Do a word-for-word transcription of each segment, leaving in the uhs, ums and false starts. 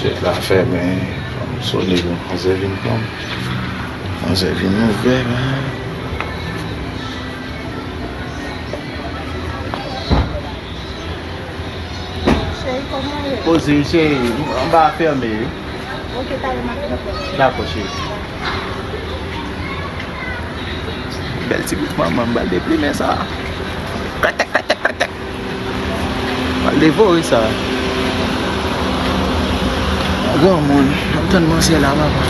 Chèf la fèmen, fò m sone pou manzè vin pran m. Manzè vin ouvè, men. Cheri, kòman w ye? Poze, cheri, anba a fèmen, wi. Ok, talè m ap fè. Dakò, cheri. Bèl ti bout manman, m pral deplimen sa. Kratak, kratak, kratak. Pral devore sa. Granmoun, m ap tann manzè la, papa.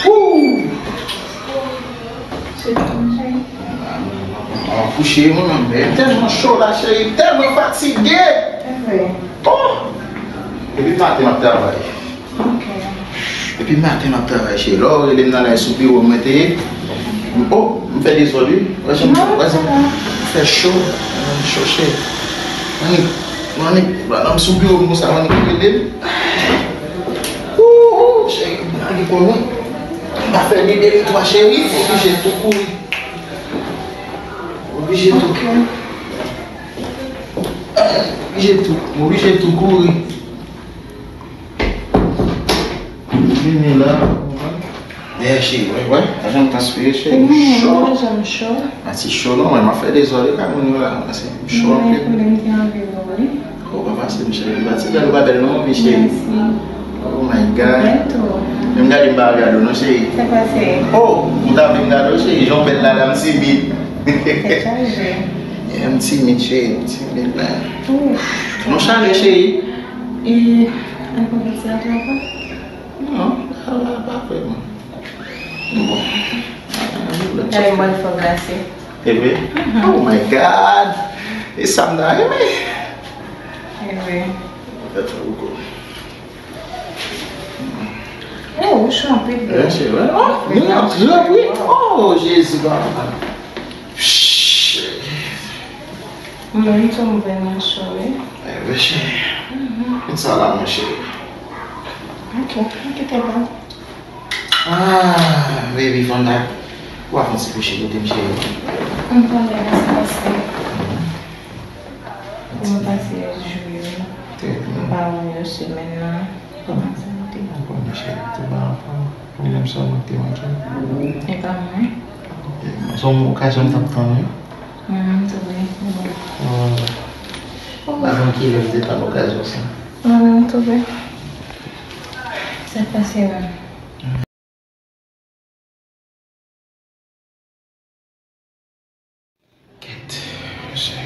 Ou! Mwen kouche, mwen menm, men tèlman cho la, cheri, m tèlman fatige. Oh! Depi maten m ap travay. Ok. Depi maten m ap travay, cheri. Lè w rele m nan laj sou biwo mwen te ye. Oh, m fè dezòd, wi. Wè jan m, wè jan m fè cho. Mwen cho, cheri. Mwen, mwen, mwen, m sou biwo m konsa, mwen ki rele m. Ooh, cheri, m lage kò mwen. M pa fè ni de ni twa, cheri. Oblije tou kouri. Oblije tou. Ok. Oblije tou. M oblije tou kouri. Vini la. Dèyè, cheri, wè, wè. Wè jan m transpire, cheri. M cho. Wè jan m cho. A ti cho, non, mwen, m ap fè dezòd, e ka moun yo la. M cho anpil. Mwen, m te anvi wè w, wi. Oh, pa fasil, m cheri. Li pa ti bèl, ou pa bèl, non, wi, cheri. Mèsi. Oh my God. Bèl tou. Menm gade m pa gade w, non, cheri. Sa pase? Oh, m ta vle m gade w, cheri. Jan w bèl la, la, m timid. Tèt chaje. Yeah, m timid, cheri. M timid, la. Ouf. Nou chale, cheri. E, al pran pati a tou ankò? Non, pa, pa, pa vrèman. Bon. Gade m wè l fò glase. E vre? Mhm. Oh my God! E sa m ta renmen. E vre. Mwen fè fè ou ko. Oh, ou cho anpil vre. Wi, se vre. Oh, nou antre, wi. Oh, Jezi, papa. Psh. Mwen menm tou m vrèman cho, wi. E vre, cheri. Mhm. Konn sa la, mon cheri. Ok, ok, te bon. Ah, baby, fon la. Ou a fon ti kouche kote m, cheri. M konnen, mèsi, mèsi. Kòman pase jou yo? Trè byen. M pa wè w semèn nan. Kòman sa te? Ou konnen, cheri, te pa anfòm. Ou menm sèlman te manke m. E pa mwen. Ok, se yon okazyon m t ap tann, wi. Mwen menm tou, wi. Bon. Mwen pa konn kilè m te tann okazyon sa. Mwen menm tou, wi. Sa k pase menm? Kèt, mesye.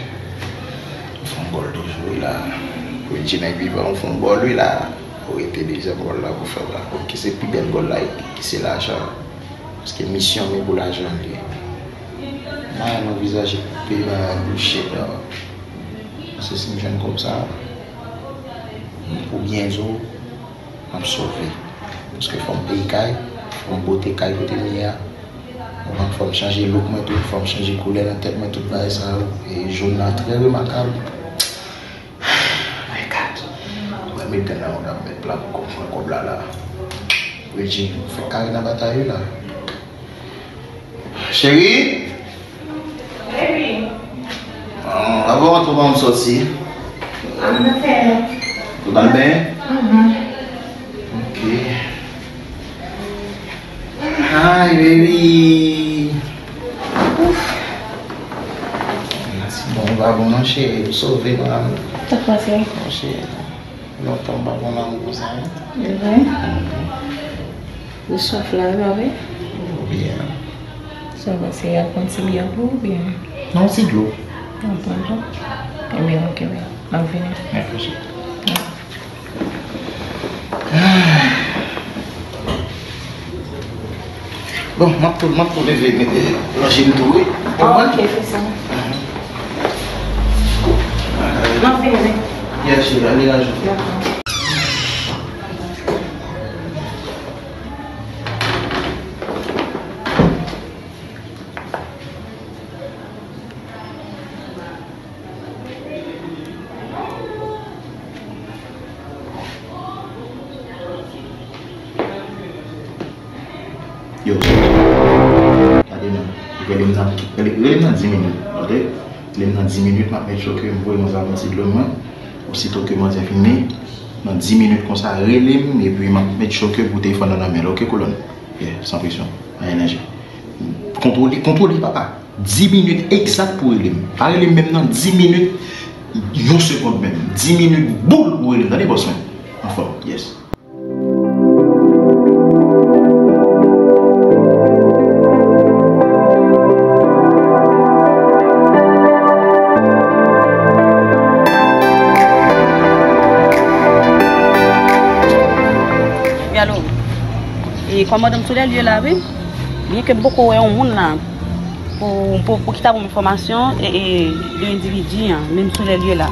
Ou fè yon gòl toujou, wi, la. Regina vivan, ou fè yon gòl, wi, la. Ou rete dezyèm gòl la pou fè la. Ki se pi bèl gòl la, ki se lajan. Paske misyon m e pou lajan li ye. Mwen nan vizaj koupe, nan bouch, non. Paske si m jwenn kòb sa, Pou byen di w, m ap sove. Paske fò m peye kay, fò m bote kay kote m ye a. Ou konprann? Fò m chanje look mwen tou, fò m chanje koulè nan tèt mwen, tout bagay sa yo. E jòn nan trè remakab. My God. Mwen met grenn nan mwen ap met pla pou kòb, pran kòb la la. Reggie, fè kare nan batay wi la. Cheri? Baby. Ah, avan w antre ban m sòti. An afè. Ou pral benyen? Mhm. Ok. Hi, baby. Ouf. Mèsi, bon, ou pa bon non, cheri. Ou sove, non, amour. Sa k pase? Bon, cheri. Lontan m pa pran lanmou konsa, wi. E vre? Ou swaf la, wi, pa vre? Oubyen. Sa w panse, y ap pran ti byè pou ou, oubyen? Non, ti dlo. N ap pran dlo? Ebyen, ok, wi. M ap vini. Mèsi. Bon, m ap tou, m ap tou leve, mete ranje m tou, wi. Ou konprann? Ah, ok, fè sa. Mhm. M ap vini. Yes, cheri, ale ranje. Dakò. Yo, gade non. Rele m nan, rele, rele m nan di minit, ok? Rele m nan di minit, m ap make sure ke m voye manzè a pran ti dlo mwen. Osito ke manzè fini, nan di minit konsa, rele m, epi m ap make sure ke pou telefòn nan nan men l, ok, kolòn? Yeah, san presyon, anyen nan je. Kontwole, kontwole, papa. Dis minit egzak pou rele m. Pa rele m menm nan dis minit, yon segonn menm. Dis minit boul pou rele m. Tande, bòs mwen? Anfòm, yes. Wi, alo. E kòmandan m sou lè lye la, wi. Byenke m poko wè yon moun la pou, pou, pou ki ta ban m enfòmasyon, e, e, de endividi an, men m sou lè lye la.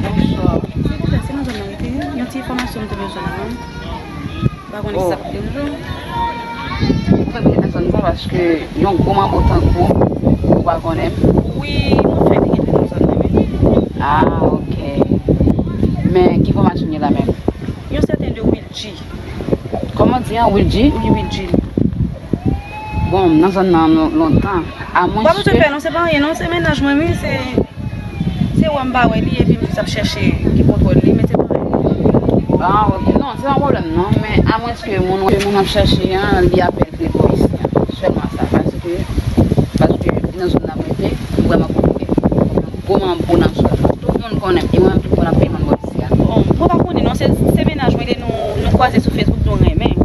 Bonswa. Silvouplè, se nan zòn nan rete, yon ti enfòmasyon m te bezwen la, non? M pa konnen si sa p ap deranje w. Ou fèk rete nan zòn sa paske yon gwo manbo tankou w, ou pa konnen m? Wi, mwen fèk rete nan zòn nan, wi. Ah, ok. Men ki enfòmasyon w gen la menm? Yon sèten de Wilgy. Kòman w di a, Wilgy? Wi, Wilgy. Bon, m nan zòn nan lon-, lontan. Amwens ke... Pa bezwen pè non, se pa anyen non, se mennaj mwen wi, se, se wè m pa wè li, epi m jis ap chèche gen kontwòl li, men se pa anyen. Ah, ok. Non, se pa pwoblèm non, men amwens ke moun, ke moun ap chèche an, li apèl ke polis la. Sèlman sa, paske, paske nan zòn nan m rete, m vrèman konplike. Gwo manbo nan zòn nan. Tout moun konnen m, e mwen menm tou m konn ap peye moun bò isi a. Bon, mwen pa konnen non, se, se mennaj mwen, e nou, nou kwaze sou Facebook, nou renmen.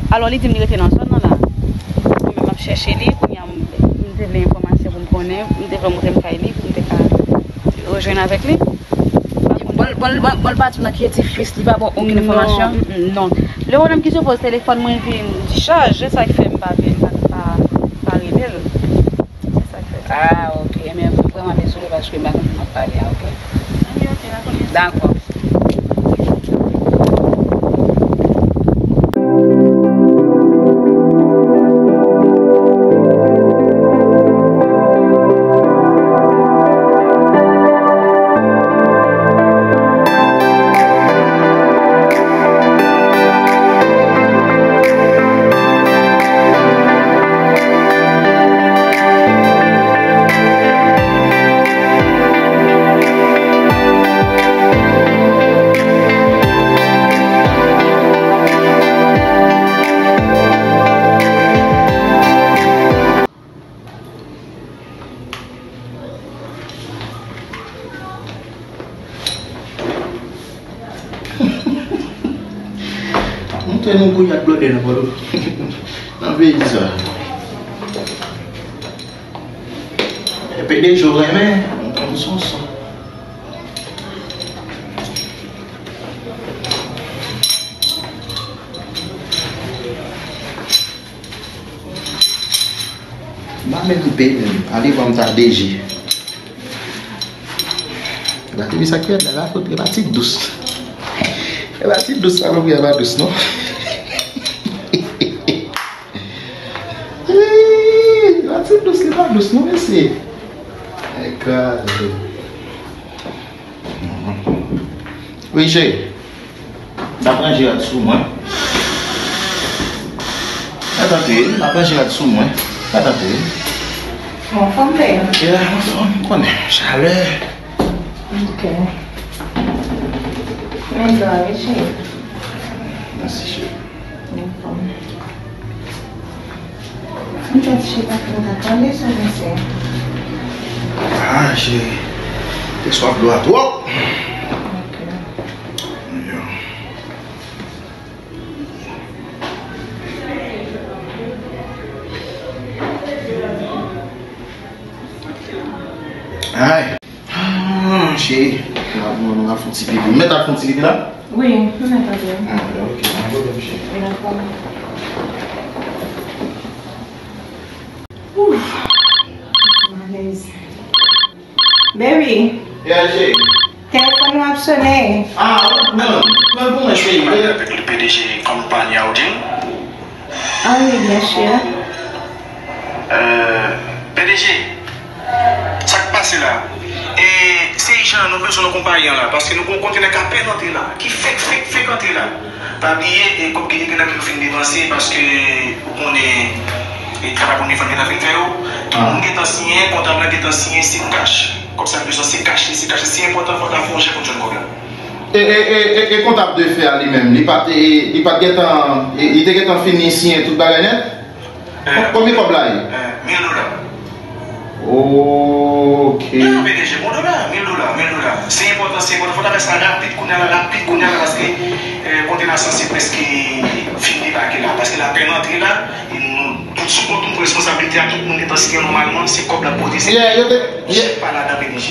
Alò, li di m li rete nan zòn nan la. Mwen menm m ap chèche li, kounye a m, m te vle enfòmasyon pou m konnen, m te vle montre m kay li, pou m te ka rejwenn avèk li. Bon, l, bon, l, bon, bon, l pati nan ki edifis, li pa ba w okenn enfòmasyon? Non, mm, mm, non. Le pwoblèm ki se poze, telefòn mwen vin dichaje, sa k fè m pa vin, pa, pa, pa rele l. Se sa k fè sa. Ah, ok. Ebyen, m vrèman dezole paske m pa konn sa m ap pale a, ok? Ebyen, ok, dakò, mèsi. Dakò. Tèlman kounye a blòdè nan Pòtoprens. Nan peyi sa. Epi de jou renmen, m konn son son. M pa menm peye menm. Ale vwa m ta D J. La, te sa ki la, la, fout, e pa ti dous. E pa ti dous, sa, non, e pa dous, non. E pa ti dous, e pa dous, non, mesye. Ay, kraze. Wi, cheri. N ap ranje rad sou mwen. Pa tante, n ap ranje rad sou mwen. Pa tante. Ou anfòm, bèl? Ya, m konnen. Chalè. Ok. Men dlo a, wi, cheri. Mèsi, cheri. Anfòm. Mwen chita pou mwen tande sa, mesye. Ah, cheri. Te swaf dlo a twòp. Ok. Yo. Ay. Ah, cheri. Mwen, mwen, mwen ap fè yon ti pipi. Mwen mèt al fè yon ti pipi la? Wi, mwen mèt al. Ah, ok. Pa gen pwoblèm, cheri. Dakò. Ouf. Ti malèz. Baby. Yeah, cheri. Telefòn ou ap sonnen. Ah, non, pran l pou mwen, cheri. Pale avèk le P D G konpayi Audi. Ah wi, byen si. Euh, P D G, sa k pase la? E se ijan nou bezwen nan konpayi an la, paske nou gen yon kontenè k apèn antre la, ki fenk, fenk, fenk antre la. Pa bliye, e kòb ki te gen nan men nou fin depanse, paske ou konnen, e travay pou nou fin, gen nan fin fè yo. Tout moun gentan siyen, kontab la gentan siyen, se kach. Kòb sa nou bezwen, se kach li, se kach li. Si enpòtan, fòk ta fè yon jès pou n jwenn kòb la. E, e, e, e, e kontab de fè a li menm, li pa te, li pa t gentan, e, li te gentan fini siyen tout bagay nèt? Kon-, konbyen kòb la ye? Eh, mil dola. Ok. Non, non, P D G, bon dola, mil dola, mil dola. Se enpòtan, se enpòtan. Fò n ta fè sa rapid, kounye a la, rapid, kounye a la, paske, eh, kontenè sa se prèske fin debake la. Paske l apèn antre la, e nou, tout sou kont nou, pou responsablite a, tout moun gentan siyen nòmalman, se kòb la pote, se chèk pa ladan, P D G.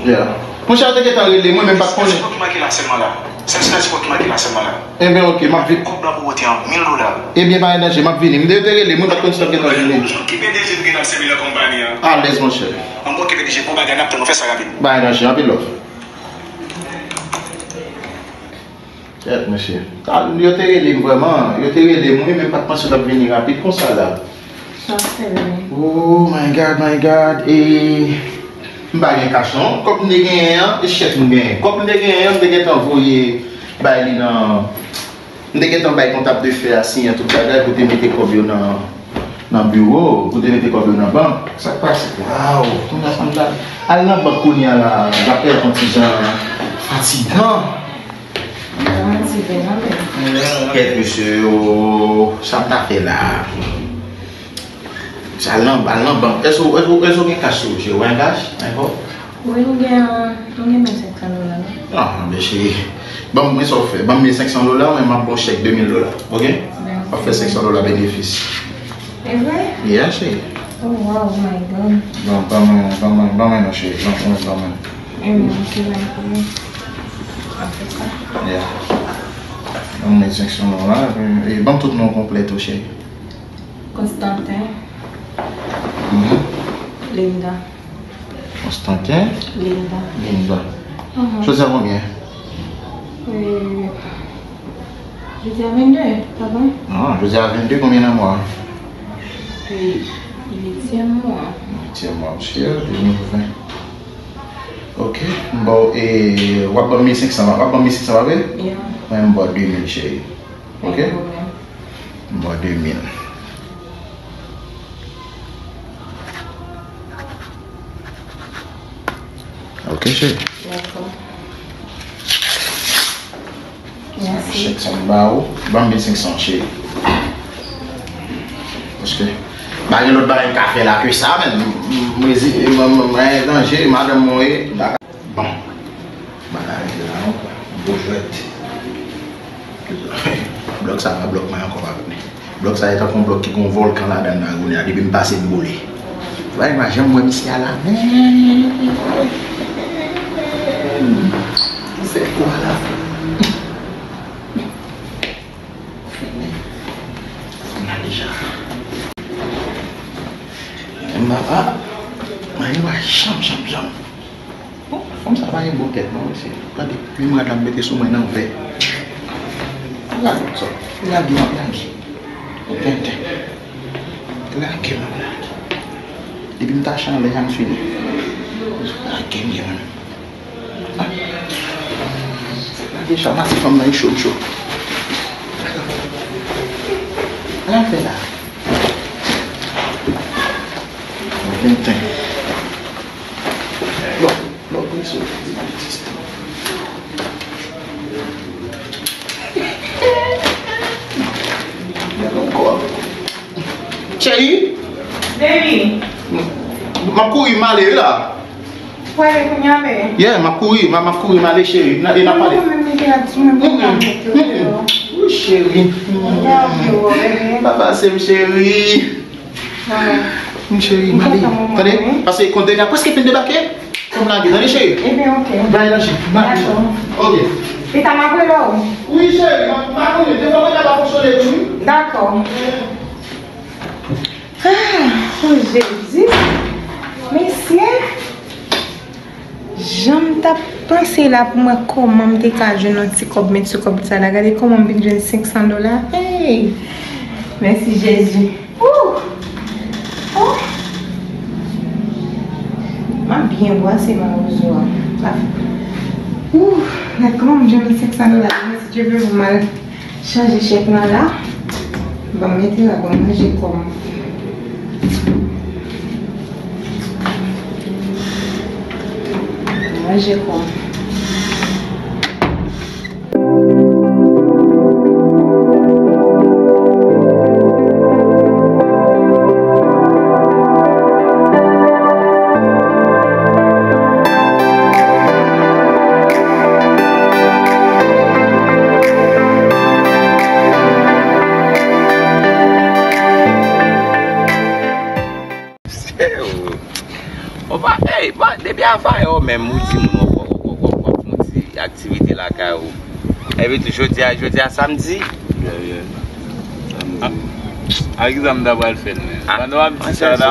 Yeah. Monchè, yo te gentan rele mwen, men m pa t konnen. Sèl sitwansyon ki make la sèlman la. Sèl sitwansyon ki make la sèlman la. Ebyen, ok, m ap vin. Kòb la pou pote an, mil dola. Ebyen, pa gen danje, m ap vini. M te, te rele mwen, m pa t konn si w ap gentan vini. Ki P D G nou gen ap sèvi nan konpayi an? Alèz, monchè. An bon, ki P D G, bon bagay, n ap tann ou, fè sa rapid. Pa gen danje, anpil love. Kèt, mesye. Yo te rele m vrèman. Yo te rele m, wi, men m pa t panse w t ap vini rapid konsa la. Sa fè, wi. Oh my God, my God. E, m pa gen kach, non. Kòb m te genyen an, e chèk m genyen. Kòb m te genyen an, m te gentan voye bay li nan, m te gentan bay kontab de fè a siyen tout bagay pou te mete kòb yo nan, nan biwo, pou te mete kòb yo nan bank. Sa k pase? Waw, kounye a sa m ta al nan bank kounye a la, l ap yon ti jan fatigan. Kèt, mesye, oh, sa m ta fè la? Sa al nan, al nan bank. Èske, èske, èske w gen kach sou ou, cheri? Ou pa gen kach ankò? Wi, m gen, m gen mil senk san dola, non? Ah, men cheri, ban m, men sa w fè. Ban m mil senk san dola, mwen m ap ba w chèk de mil dola, ok? Dakò. W ap fè senk san dola benefis. E vre? Yeah, cheri. Oh, wow, my God. Ban, ban mwen, ban mwen, ban mwen non, cheri. Ban mwen, ban mwen. E mwen, se la pou mwen. Ap fè sa. Yeah. Ban mwen senk san dola, e ban m tout non konplè tou, cheri. Constantin. Mhm. Linda. Constantin. Linda. Linda. Mhm. Jodi a konbyen? Euh, jodi a vennde, pa vre? Non, jodi a vennde, konbyen nan mwa? Euh, uityèm mwa. Uityèm mwa, monchè, de mil ven. Ok, m ba w, e, w ap ban m mil senk san, w ap ban m mil senk san, pa vre? Yeah. Mwen, m ba w de mil, cheri. Ok? Pa gen pwoblèm. M ba w de mil. Ok, cheri. Dakò. Mèsi. Chèk sa m ba ou. Ban m mil senk san, cheri. Paske pa gen lòt bagay m ka fè la ke sa, men m, m, m rezi-, m, m, m, mwen danje, madanm mwen ye. Bon. Bagay la, non. Gwo jwèt. Blòdè Sa pa blòk mwen ankò, pa konnen. Blòk sa e tankou yon blòk ki gen yon vòlkan ladan l la, kounye a, depi m pase m boule. Bagay m pa janm wè misye a la, men. Misye kwa la. Fini. N a deja. M papa, mwen pa janm, janm, janm. Bon, fanm sa pa gen bon tèt non, mesye. Gade, limwad la m mete sou mwen nan vè. Gade sa. Lage m ap lage. Tenten. Lage m ap lage. Depi m tache anlè a m fini. Lage m ye mwen. Ah. Lage sa, mati fanm nan, li cho, li cho. Sa l ap fè la? Tenten. Bon. Lòt grenn sou. Cheri? Baby. M ap kouri, m ale wi la. Ou ale kounye a, baby? Yeah, m ap kouri, m ap, m ap kouri, m ale, cheri. N a, e n a pale. Mwen menm, li te ap di mwen pou m pa mete yo. Wi, cheri. Papa, se m, cheri. M cheri, m ale. Tande, paske kont dènye a prèske fin debake. Fò m lage, tande cheri. Ebyen, ok. Bay nan cheri. Dakò. Ok. Pita m ap rele w. Wi, cheri, m ap, m ap rele. Defwa, mwen pa fonksyone tou, wi. Dakò. Ah, oh, Jezi. Mesye. Jan m t ap panse la pou m wè kòman m te ka jwenn yon ti kòb, men ti kòb sa la, gade kòman m vin jwenn senk san dola. Hey! Mèsi Jezi. Ooh! Oh! M ap byen bwase mawozo a. Ooh! Gade kòman m jwenn senk san dola. Mèsi Dye pou m al chanje chèk lan la. Ban m mete la, ban m ranje kò m. Ranje kò m. Ou pa, hey, bon, depi a fayè ou menm, ou di moun w ap, w ap, w ap, w ap fè yon ti aktivite lakay ou. Epi tou, jodi a, jodi a samdi. Yeah, yeah. Samdi. A, a ki sa m ta pral fè l, men? Ah, pandan w ap di sa la,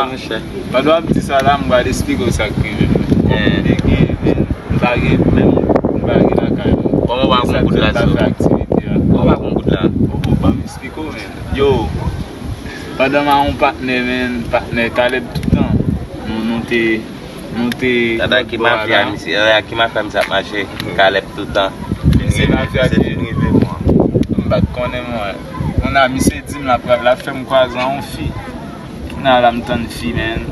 pandan w ap di sa la, m pral esplike w sa k rive m. Kòm m te gen, men, m pa gen, men m pa gen lakay mwen. Kòman w pa gon goud la sou ou? Sa fè aktivite a. Kòman w pa gon goud la? Oh, oh, ban m esplike w, men. Yo, pandan m a yon patnè, men, patnè Caleb toutan, nou, nou te, nou te... Tande ki mafya misye, a ki mafya misye ap mache, Caleb toutan. Misye mafya ki... M pa t konnen mwen. Kounye a misye di m l ap, l ap fè m kwaze a yon fi. Kounye a la m tann fi, men.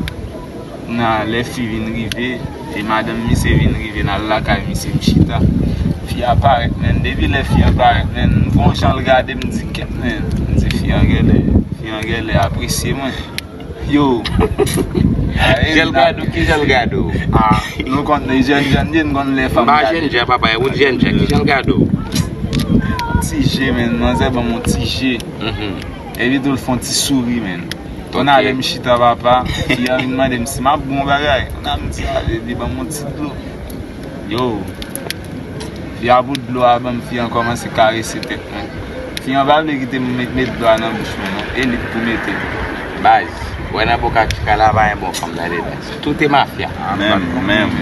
Kounye a lè fi vin rive, e madanm misye vin rive, n al lakay misye, m chita. Fi a parèt, men. Depi lè fi a parèt, men, m gon jan l gade m, m di kèt, men. M di fi a genlè, fi a genlè apresye mwen. Yo. Jan l gade w, ki jan l gade w? Ah, nou konn jèn, jèn, jèn, nou konn lè fanm gade. M pa jèn jan, papa, e ou jèn jan, ki jan l gade w? Ti je, men, manzè ban m yon ti je. Mhm. Epi tou l fè yon ti souri, men. Kounye a lè m chita, papa, fi a vin mande m si m ap bwè yon bagay. Kounye a m di, ale, li ban m yon ti dlo. Yo, fi a bout dlo a ban m, fi a kòmanse karese tèt mwen. Fi a pa vle kite m met, met dlo a nan bouch mwen, non. E li k pou mete l. Baz, wè nan boka tchika la, pa gen bon fanm nan letan. Tout e mafya. Menm, menm.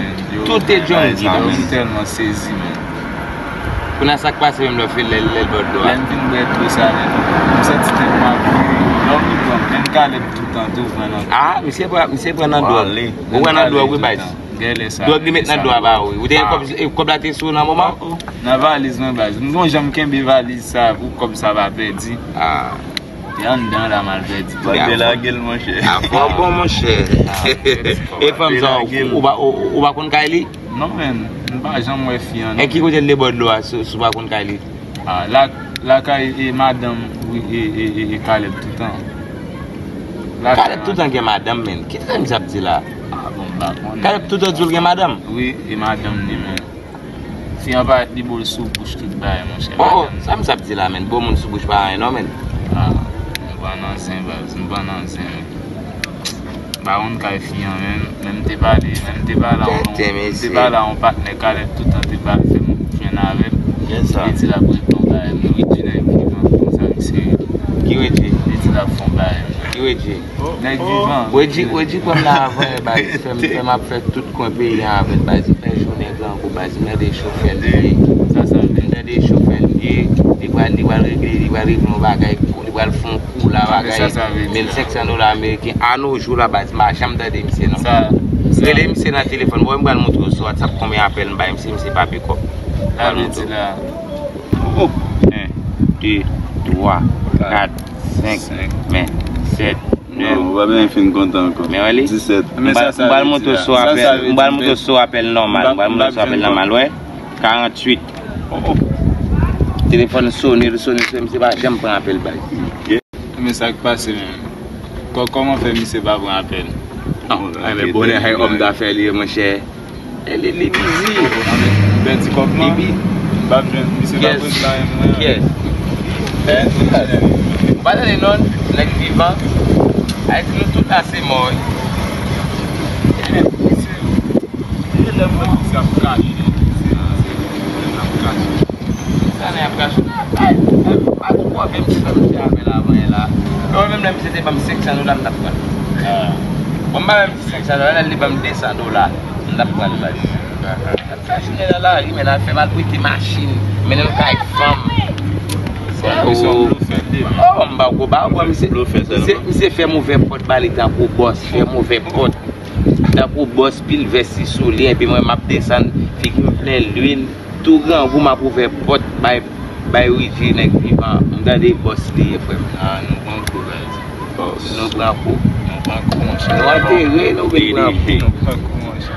Tout e John Guy. M tèlman sezi, men. Kounye a sa k pase menm lè w fin lè, lè l ba w dlo a? Lè m fin bwè dlo sa, men, m santi tèt mwen ap vire. Lè w vin pran m, menm Caleb toutan tou pran nan. Ah, misye pran, misye pran nan dwòg. Ou pran nan dwòg, wi, baz. Dwòg li met nan dlo a pa ou. Ou te gen kòb, e, kòb la te sou ou nan moman? Oh, oh. Nan valiz mwen, baz. M gon jan m kenbe valiz sa pou kòb sa pa pèdi. Ah. Te anndan la m al pèdi. Fò te lage l, monchè. Ah, fò bon, monchè. E fanm sa, ou pa, ou, ou pa konn kay li? Non, men, m pa janm wè fi an, non. E ki kote l te ba w dlo a, si, si w pa konn kay li? Ah, la, lakay, e, madanm, wi, e, e, e, e Caleb toutan. Caleb toutan gen madanm, men. Ki sa misye ap di la? Ah, bon, m pa konnen. Caleb toutan di w l gen madanm? Wi, e madanm li, men. Fi an parèt li bo l sou bouch tout bagay, monchè. Oh, oh, sa misye ap di la, menn? Bo moun sou bouch pa anyen, non, menn. Ah, nou pa nan zen, baz. Nou pa nan zen. M pa konn kay fi an menm, men m te pale, men m te pale a yon, m te pale a yon patnè Kalèt toutan te pral fè m jwenn avè l. Li di l ap regle yon bagay, m ri di nèg vivan, konsa misye. Ki Redji? Li di l ap fè yon bagay. Ki Redji? Nèg vivan. Redji, Redji pran m la avan yè, baz, fè m, fè m ap fè tout kwen peyi an avè l, baz, li fè jounen grangou, baz, m tande chofè l ye. M tande chofè l ye, li pral, li pral regle, li pral regle yon bagay, li pral fè yon kou la bagay, mil senk san dola ameriken, a no jou la, baz, m pa janm tande misye non. Rele misye nan telefòn, bon, m pral montre w sou WhatsApp konbyen apèl m bay misye, misye pa pikòp. M pral montre w. Oh, en, de, twa, kat, senk, men, sèt, nèf. Non, ou pa byen fin kontan ankò. Men wè li? Disèt. M pral, m pral montre w sou apèl, m pral montre w sou apèl nòmal, m pral montre w sou apèl nòmal, wè. Karanntuit. Oh, oh. Telefòn sone, sone, sone, misye pa janm pran apèl, baz. Men sa k pase menm? Kò-, kòman fè misye pa pran apèl? Non, men bonè, hay òm dafè li ye, monchè. E li, li bizi. Pèdi kòb lan. M p ap jwenn misye pa poze la menm mwen. Yes. Ou pa tande non, nèg vivan. Ay di nou tout la se mò wi. Misye, misye lè mwen misye ap kache. Misye ap kache. Sa nèg ap kache. Ay, ay, pa twò vle misye fè misye avè l avan yè la. Mwen menm lè misye te ban m senk san dola m t ap pran. Bon, m pa menm senk san dola, lè li ban m de san dola, m t ap pran l baz. L ap fè jounen nan lari, men l ap fè m al prete machin, mennen l kay fanm. Oh, m pa ko ba, bon, misye, misye, misye fè m ouvè pòt ba li tankou bòs, fè m ouvè pòt. Tankou bòs pil vès li sou li, epi mwen m ap desann, figi m plen lwil, tou grangou m ap ouvè pòt bay, bay Redji nèg vivan. M tande bòs li ye frè m. Ah, nou pran kou, guys. Bòs. Nou pran kou. Nou pran kou, monchè. Nou antere, nou vin pran kou. Nou pran kou, monchè.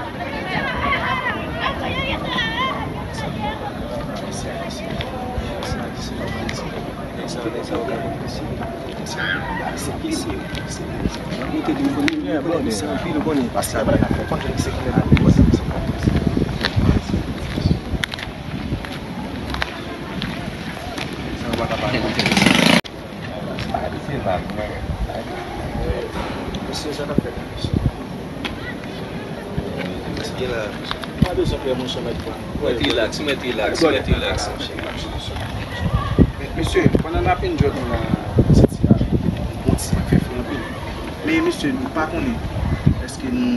Mesye, sa n ap fè la, mesye? Mesye la. Pa bezwen pè, monchè, mèt pran. Mèt rilaks, mèt rilaks, mèt rilaks, monchè. Men, mesye, pandan n ap enjoy nou la, soti a, bon ti fè fre anpil. Men, mesye, nou pa konnen èske nou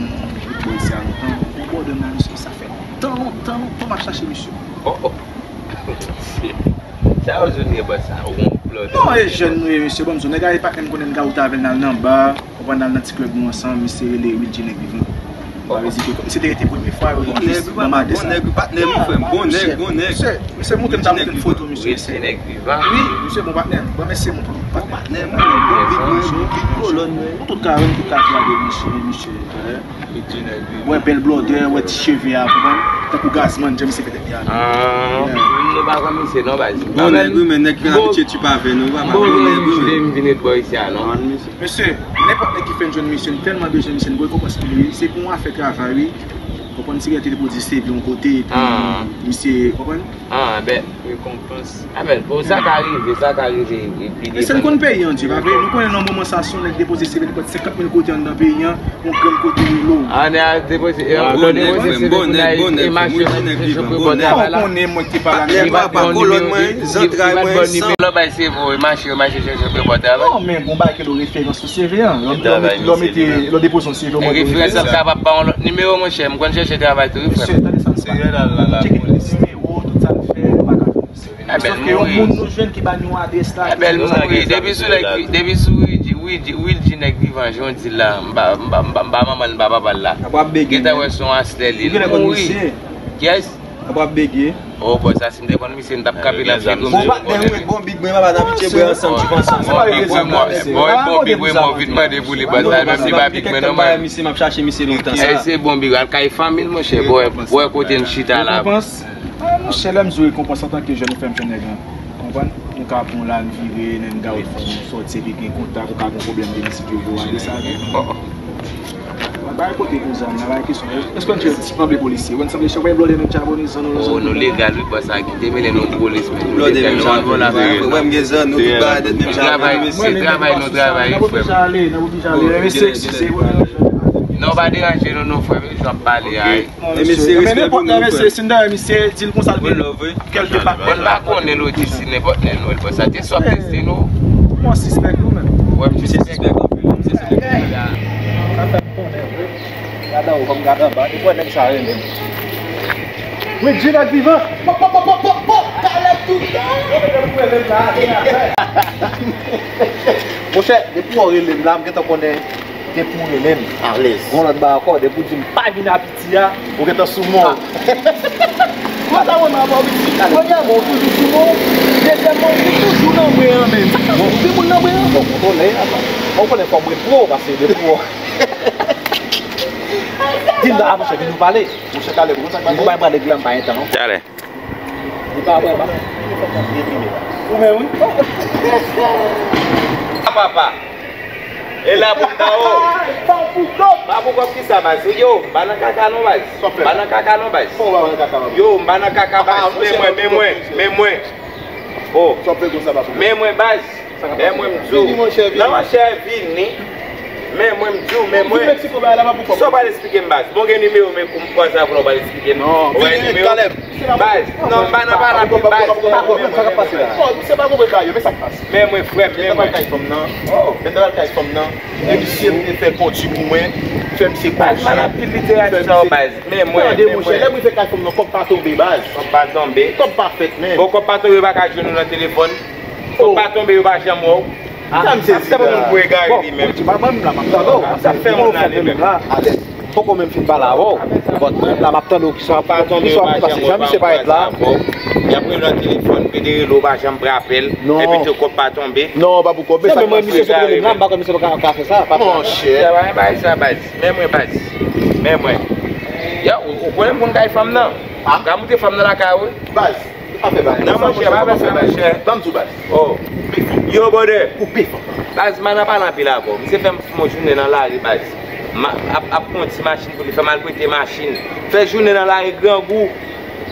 ret bò isi a lontan. Bon, bò dam nan, mesye, sa fè tan lontan, lontan m ap chache misye. Oh, oh. Sa yo di w ye bò sa, ou gon plòd. Non, e jèn nou ye, mesye. Bon, m di w, nèg la e patnè m konnen m ka wout avè l, n al nan ba, konprann, n al nan ti klèb nou ansanm, misye rele Wilgy Nèg Vivan. Bon, pa ezite, misye te rete premye fwa, yo jis ban m adrès la. Bon nèg, patnè m, frè m. Bon nèg, bon nèg. Misye, misye montre m, ta montre m foto, misye. Wilgy Nèg Vivan. Wi, misye bon patnè. Bon, mesye montre m patnè. Bon patnè, mwen, bon big mwen, bon big kolòn mwen. Nou tout ka wè, nou tout ka gade, mesye, mesye. Wè bèl blòdè, wè ti cheve a, konprann? Tankou Gazman, jan misye fè tèt li a. Ah, nou pa konn misye non, baz. Bon nèg wi, men nèg ki vin abitye tchip avè nou, papa, bon nèg wi, men. M vin ret bò isi a non. Mesye, nenpòt nèg ki fè n jwenn misye, n tèlman bezwen misye, n gen rekonpans pou li, se pou yon afè travay wi. Konprann, misye genlè te depoze C V yon kote, epi misye, konprann? Ah, ben, rekonpans. Ah, men, bon, sa ka rive, sa ka rive, epi mesye, n konn peyi an, Dye, pa vre? Nou konnen nan moman sa, si yon nèg depoze C V nenpòt senkant mil kote anndan peyi an, yon grenn kote rele w. Ah, nèg a depoze, e, lè w depoze C V pou nèg, e mache, mache, mache, mache, bon travay la. Ou konnen mwen ki te pale a nèg la. Li pa t ba w nimewo, li pa t ba w nimewo. Lè w bay C V w, e mache, mache, chèche, bon travay. Non, men bon bagay ke l referans sou C V an. Lè w mete, lè w depoze yon C V, ou mande referans. Referans la kapab ba w yon lòt nimewo, monchè. M konn chèche travay tou, wi, frè m. Mesye, tande sa n fè. Tcheke nimewo, tout sa n fè, nou pa ka fè yon C V. Ebyen, sòf ke yon moun nou jwenn ki ba n yon adrès la, ebyen, l mouri. Depi sou nèg, depi sou Wilgy, Wilgy, Wilgy Nèg Vivan, jan w di l la, m pa, m pa, m pa, m pa manman l, m pa papa l la. Gentan wè se yon aslè li, l mouri. Kiyès? Ap ap bege. Oh, bò sa, si m te konn misye, m t ap kape nan figi w. Bon patnè, wi, bon big mwen, papa, n abitye bwè ansanm, chip ansanm. Bon big mwen, mò, bon big mwen, mò vin mande pou li, bò sa, menm li pa big mwen non, mwen. Misye, m ap chache misye lontan sa. E se bon big, al kay fanmi l, monchè, bò, bò kote n chita la. Rekonpans? Ah, monchè, lè m di w rekonpans antanke jèn, ou fè m jwenn nèg lan. Konprann? Nou ka pran la, n vire, n gawot fò nou sòti, epi gen kontak, ou ka gen pwoblèm de isit yo, yo ale sa vre. Bay kote pou zam nan, bay kesyon. Èske w konn chèf ti kanpe polisye? Ou konn sanble chèf bay blòdè menm chabonizan nou. Oh, nou legal wi, bòs, sa kite mele nou polis, men nou legal, nou avè la. Wè m gen zam, nou tout bagay dèt menm chabon, mesye. Travay, nou travay, frè m. Nan pou ki chale, nan pou ki chale. Mesye, eskize, wè. Non, pa deranje nou, non, frè m, jan w ap pale a. E mesye, respè pou nou, frè. Mesye, si n ta wè misye, di l konsa l vin. Kèlke pa. Bon, m pa konnen lojistik nenpòt lè, non, bon, sa te sòt teste nou. Mwen sispèk nou menm. Wè, m sispèk anpil, m sispèk anpil la. Sa fè m konnen, wi. Gade anwo, kòm gade anba, depi wè nèg sa rele m. Wi, G-Nèg vivan. Pòp, pòp, pòp, pòp, pòp, pòp, talè toutan. Monchè, depi w rele m la, m gentan konnen depi w rele m. Alèz. Gon lòt bagay ankò, depi w di m pa vin a Ti a, ou gentan sou mò. Mwen ta wè m ap abitye. Premyèman, ou toujou sou mò. Dezyèmman, ou toujou nan bren an menm. Ou gen moun nan bren an? Bon, kontwole, apa. Ou konnen fò m ret pwo, paske de pwo. Di m nan, a, monchè, vin nou pale. Monchè Kalèb, ou konn sa k pase? Ou pa pale glan, pa entan, non. Talè. Li pa wè, pa. Ou menm, wi. Papa. E la pou ta o. Pa pou kòb. Pa pou kòb ki sa, baz? Yo, m pa nan kaka non, baz. M pa nan kaka non, baz. Yo, m pa nan kaka, baz. Men mwen, men mwen, men mwen. Oh. Men mwen, baz. Men mwen, m di w. Vini, monchè, vini. Non, monchè, vini. Men mwen, m di w, men mwen. Sa w pral esplike m, baz? Bon, gen nimewo, men kou m kwaze avè w, w pral esplike m. Non, vini, Kalèb. Baz, non, m pa nan, pa nan, baz. Men mwen, frè m, men mwen. Mwen te al kay fanm nan. E misye te fè kondui pou mwen. Fè misye kondui. Baz, pa nan pil literati sa, baz. Men mwen, men mwen. Tande, monchè, lè mwen fè kay fanm nan, kòb pa tonbe, baz. Kòb pa tonbe. Kòb pa fèt, men. Bon, kòb pa tonbe, yo pa ka jwenn ou nan telefòn. Kòb pa tonbe, yo pa janm wè w. Sa m sezi la. Bon, ou di, m ap menm la, m ap tande w. Sa fè moun ale menm. Alèz. Poko menm fin pale avè w. Bon, mwen menm la, m ap tande w, kisa w ap, kisa w ap pase. Jan misye parèt la. Y ap rele nan telefòn, pede rele w, pa janm pran apèl. Non. Epi tou kòb pa tonbe. Non, pa pou kòb, men sa k pase. Misye sot rele m la, m pa kwè misye pa ka, ka fè sa. Monchè. Sa pa yon bagay sa, baz. Men mwen, baz. Men mwen. Ya, ou, ou konnen m konn kay fanm nan. M ka moute fanm nan lakay ou, wi. Baz. Pa fè bagay. Non, monchè, pa fè sa, monchè. Ban m di w, baz. Oh. Yo, brother. Koupe fanm nan. Baz, m pa nan pale anpil avè w. Misye fè m fè yon jounen nan lari, baz. M ap, ap, ap kondi machin pou li, fè m al prete machin. Fè jounen nan lari grangou.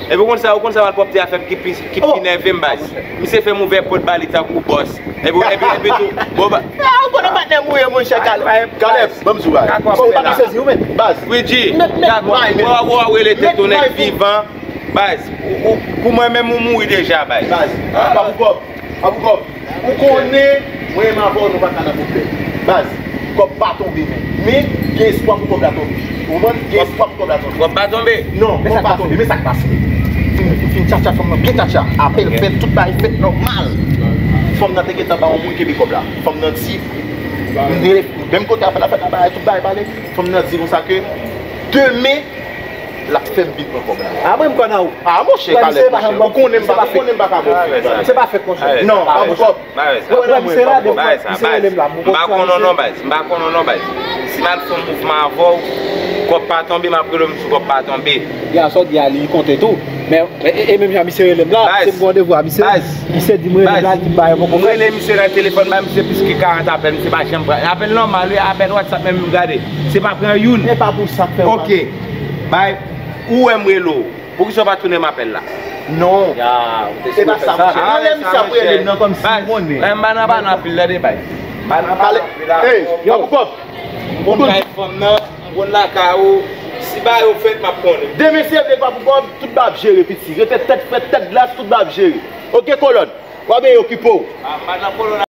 Epi w konn sa, ou konn sa malpwòpte a fè m ki pi, ki pi nève m, baz. Misye fè m ouvè pòt ba li tankou bòs. Epi, epi, epi tou, bon, ba. Ah, ou konnen patnè m ou ye, monchè, Kalèb. Kalèb, ban m di w, baz. Ou pa ka sezi, ou menm. Baz. Wi, G. Dakò. Ou, ou, ou rele tèt ou nèg vivan. Baz, ou, ou, pou mwen menm ou mouri deja, baz. Baz, pa pou kòb, pa pou kòb. Ou konnen, mwen menm avè w, nou pa ka nan pwoblèm. Baz, kòb pa tonbe, men. Men, gen espwa pou kòb la tonbe. Ou konprann? Gen espwa pou kòb la tonbe. Kòb pa tonbe? Non, kòb pa tonbe. Men sa k pase? Fin, fin, fin tchatcha fanm nan, byen tchatcha. Apèl fèt, tout bagay fèt nòmal. Fanm nan te gentan ba yon moun kenbe kòb la. Fanm nan di, menm kote apèl la fèt la, bagay, tout bagay pale. Fanm nan di konsa ke demen, l ap fè m vin pran kòb la. A, mwen, m kwè nan ou. A, monchè, Kalèb, monchè. Ou konnen m pa, ou konnen m pa ka ba w frè. Misye pa fèk, monchè. Non, pa pou kòb. Ou wè misye la, depi misye rele m la, m pa konn non, baz. M pa konn non, baz. Si m al fè yon mouvman avè w, kòb pa tonbe, m ap rele w, m di w kòb pa tonbe. Ya, sa w di a, li konte tou. Men, e, e, e menm jan misye rele m la, se m gen randevou a misye. Misye di m rele m la, li di m pa yon poko fèt. M rele misye nan telefòn, ba misye plis ke karant apèl, misye pa janm pran. Apèl nòmal, wi, apèl WhatsApp menm, m gade. Se pa pran youn. E pa pou sa k fè w. Ok. Bay, ou wè m rele w. Poukisa w pa tounen m apèl la? Non. Ya, ou te sipoze fè sa. E pa sa, monchè. Anlè misye ap rele m nan kòmsi m konnen. Baz, m pa nan pale anpil, tande, baz. M pa nan pale anpil la. Ey, pa pou kòb. M konn kay fanm nan, m konn lakay ou. Si bagay yo fèt, m ap konnen. Demen se vre, pa pou kòb, tout bagay ap jere, piti. Rete tèt frèt, tèt glas, tout bagay ap jere. Ok, kolòn. W ap byen okipe w. M pa nan kolòn.